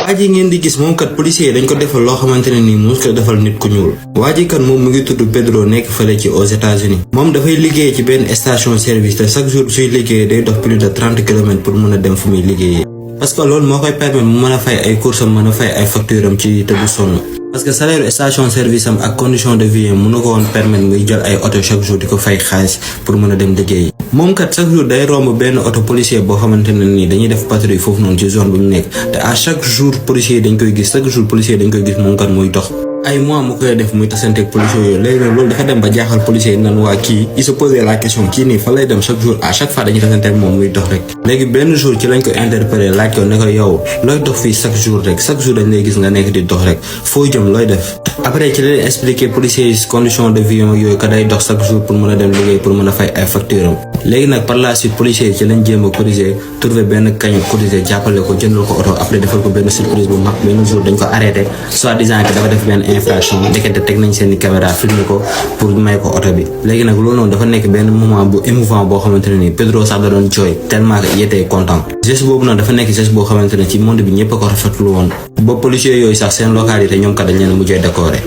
waa ji ngeen di gis moom kat policier dañ ko defal loo xamante ne nii mos ko defal nit ku ñuul waa ji kat moom mu ngi tudd Pedro nekk fële ci aux États-Unis moom dafay liggéey ci benn station service te chaque jour suy liggéey day dox plus de 30 kilomètres pour mën a dem fu muy liggéeyee parce que loolu moo koy permettre mu mën a fay ay courses am mën a fay ay facture am ci te du sonn parce que salaire station service am ak condition de vie am mën na ko woon permettre muy jël ay oto chaque jour di ko fay xaalis pour mën a dem liggéeyi moom kat chaque jour day romb benn oto policier boo xamante ne nii dañuy def patrouille foofu noonu ci zone bu ñu nekk te à chaque jour policier dañ koy gis moom kat muy dox ay mois mu koy def muy tasanteeg policier yooyu léegi nag loolu dafa dem ba jaaxal policier yi nan waa kii il se posait la question kii nii fa lay dem chaque jour à chaque fois dañuy tasanteeg moom muy dox rek léegi benn jour ci lañ ko interpellé laaj ko ne ko yow looy dox fii chaque jour dañ lay gis nga nekk di dox rek foo jëm looy def après ci leen expliqué policier yi condition de vie yooyu ka day dox chaque jour pour mën a dem liggéey pour mën a fay ay facture am léegi nag par la suite policier yi ci lañ jéem a corriger trouver benn kañ corriger jàppale ko jëndal ko oto après defal ko benn surprise bu mag benn jour dañ ko arrêté soi-disant que dafa def benn infraction ndekete teg nañ seen caméra filmer ko pour may ko oto bi léegi nag loolu noonu dafa nekk benn moment bu émouvant boo xamante ne nii Pedro sax da doon jooy tellement que il était content geste boobu noonu dafa nekk geste boo xamante ne ci monde bi ñëpp a ko rafetlu woon ba policiers yooyu sax seen localité ñoom kat dañ leen mujjee décorer